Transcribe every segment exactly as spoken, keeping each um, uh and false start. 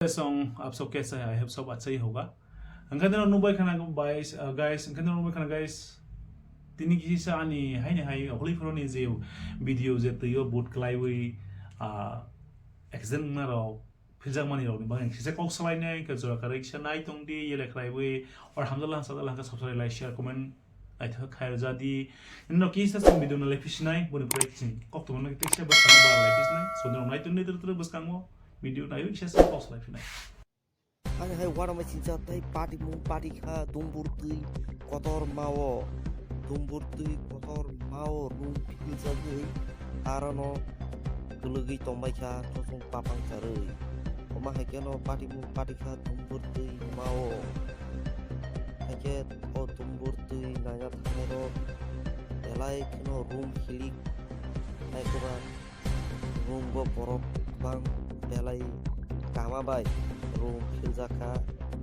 Song, आप सब कैसे हैं? I hope सब अच्छा ही होगा। Hwnkhe norok nukbai khana guys, uh, guys, hwnkhe norok nukbai khana guys. Tini kisa ani haini hai okhli phoroni je video je twiyo boot klaiwi, ah, accident wngna rok, philjakmani rokni bagwi kisa kok salainai, khe jora kwrwi kisa nai tongdi, yele khlaiwi, or hamjala hamsajala hwnkhe subscribe, like, share, comment, naithok khairjadi. Nino kisa chwng video nalai phisinai, boni pore chwng kok tongmani kisa bwskango bar lai phisinai. So, norok nai tongdi tru tru bwskango video naiwi kisa chwng kok salai phinai. Ani hai uanama sincha tei patimung patikha dumbur twi kotor mao. Dumbur twi kotor mao rung philjagwi arano kwlwgwi tongbaikha chosong papang charwi. Omo hai kheno patimung patikha dumbur twi mao. Haikhe o dumbur twi naina thangnairok belai kheno rung philik naikhe ba. Rungbo borok kwbang belai kama bai rung philjak kha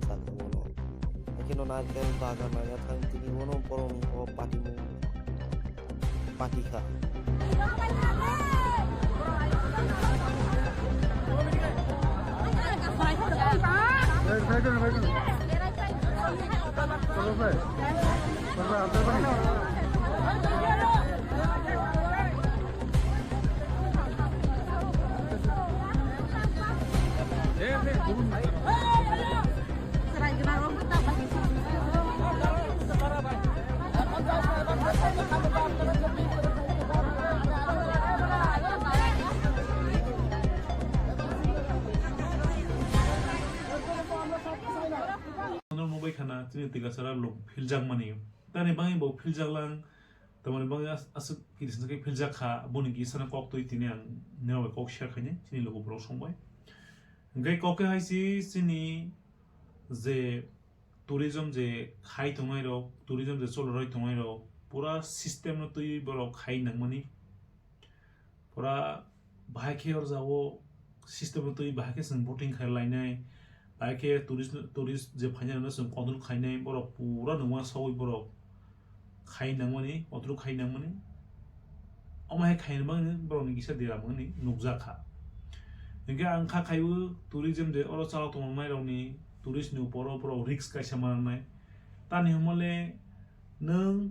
jaga uano. Haikhe no narikal bagan nangya thang tini uano borokni o patimung patikha. Ano mobile khana chini tigasara lok philjak mani. Tani bangwi bo philjak lang. Tamoni bagwi as-, aswk kirisna khe philjak kha, boni kisano kok twi tini ang nini bai kok share khainai, chini logo borok song bai. Hwnkhe kok khe hai se chini je tourism je khai tongnai rok, tourism je choloroi tongnai rok, pura system no twiwi borok khai nangmani. Pura bahai khe or jago system no twi bahai khe chwng boating khai lainai, bahai khe tourist, tourist je phainai rokno chwng control khainai, borok pura no uansugwi borok khai nangmani, otro khai nangmani. Omo hai khai nangmani borokni kisa dera mani nukjak kha. Hwnkhe ang kha khaiwi tourism je oro chalo tongnai rokni tourist ni upor o borok risk kaisa ma nangnai. Tani hwnmale nwng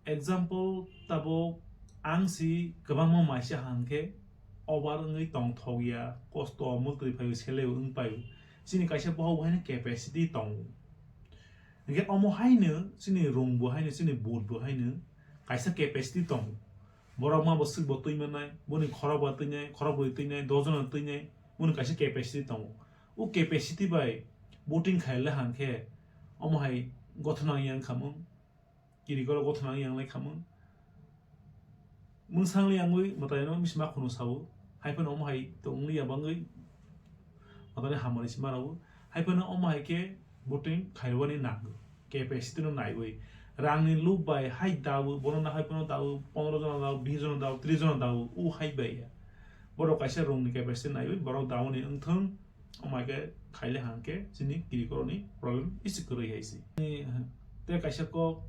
example tabuk ang si kwbangma maisa hang khe over wngwi tongthok ya, kosto muktrwi phaiwi sele wng pai. Chini kaisa bohok bo haino capacity tongo. Hingke omo haino chini rung bo haino chini boat bo haino kaisa capacity tongo. Borok ma bo swk bo twi mannai, boni khorok ba twi nai, khorok bwrwi twi nai, dos jona twi nai, boni kaisa capacity tongo. O capacity bai boating khaile hang khe omo hai gothona yang khamung. Kirikoro gothona yang lai khamung. Mungsang li yangwi mwtai no bisi ma khunu sao. Hai phano omo hai tong li ya bangwi mwtai hamari si ma rao. Hai phano omo hai khe boating khairwani nango. Capacity no naiwi. Rang ni lob bai hai dao, bono na hai phano dao, pondro jona dao, bis jona dao, tris jona dao, u hai bai ya. Borok kaisa rung ni capacity naiwi, borok dao ni wngthung. Omo hai khe khaile hang khe chini kirikoroni problem isi kwrwi hai se. Ni, te kaisa kok,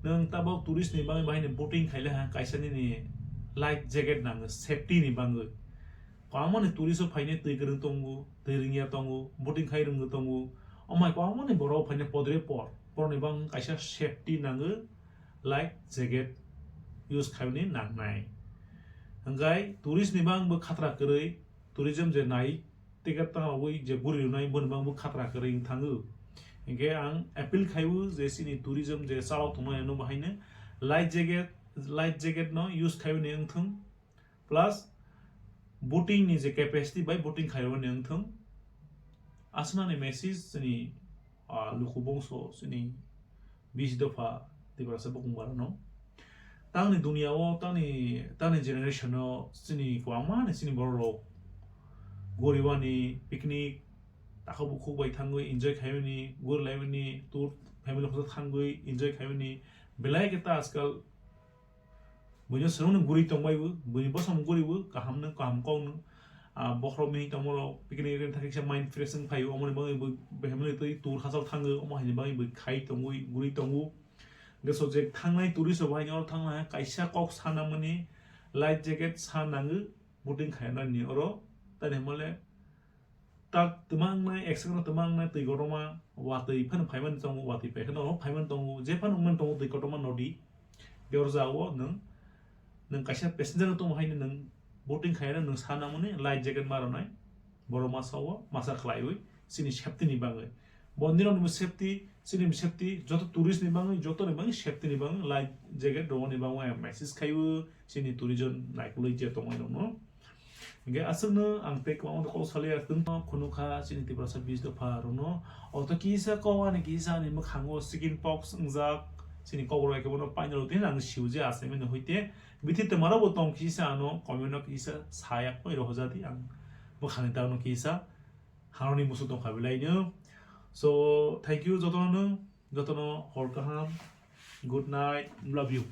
nwng tabok tourist ni bagwi bahai ni boating khaile hang kaisa nini life jacket nango safety ni bagwi. Kwbangma ni tourist o phainai twi kwrwng tongo, twi rwngya tongo, boating khai rwngwi tongo. Omo hai kwbangma ni borok phainai podre por, borok ni bagwi kaisa safety nango life jacket use khaimani nangnai. Hwnkhe tourist ni bagwi bo khatra kwrwi, tourism je nai, ticket tang rogwi je guri rwnai boni bagwi khatra kwrwi wng thango. Hinkhe ang appeal khaiwi je chini tourism je chalok tongnai ano bahaino life jacket, life jacket no use khaiwi ni wng thung, plus boating ni je capacity bai boating khairwi ni wng thung. Aswk nani message chini, ah, luku bongso chini bisi dopha Tiprasa bukung barano. Tangni dunia o, tangni, tangni generation o chini kwbangma ni chini borok rok guriwani picnic takhuk bukhuk bai thangwi enjoy khaimani, gurilaimani, tour family hosa thangwi enjoy khaimani. Belai khe ta ajkal buino swrwngno guri tongbai bo, buini bosom guri bo, kaham no, kaham kok no. Ah, bokhorok mihing tongmorok picnic rwna thangwi kisa mind fresh wng phaio, omoni bagwi bo family twi tour hachal thango, omo haini bagwi bo khai tongwi, guri tongo. Hwnkhe so je thangnai tourist rok bo haino oro thangna kaisa kok sana mani life jacket sa nango, boating khaina ni oro, tani hwnmale tak twma wngnai, ek second o twma wngnai, twi kotorma watwi phano phaimani tongo, watwi paikheno phaimani tongo, je phano wngmani tongo twi kotorma nodi. Biyar jagao nwng, nwng kaisa passenger no tongma haino nwng boating khaina nwng sa nangmani life jacket ma rwnai, borok masa o masa khlaiwi chini safety ni bagwi. Bo nini rokni bo safety, chini bo safety, joto tourist ni bagwi, joto ni bagwi safety ni bagwi life jacket rwani bagwi ang message khaio chini tourism naikolwi je tongmani rokno. Hingke aswkno ang tei kwbangma kok salai ya, khunukha chini Tiprasa bis dopha rokno. Oto kisa kok ani kisa ani mwkhango chicken pox wngjak, chini kok rok eke bono painani rok tini ang siu je asai mani hoite. Bithi twmaro bo tong kisa ano comment no kisa saya koi rok jadi ang mwkhangni tangno kisa haroni musu tongkha belai no. So thank you jotono, jotono hor kaham, good night, love you.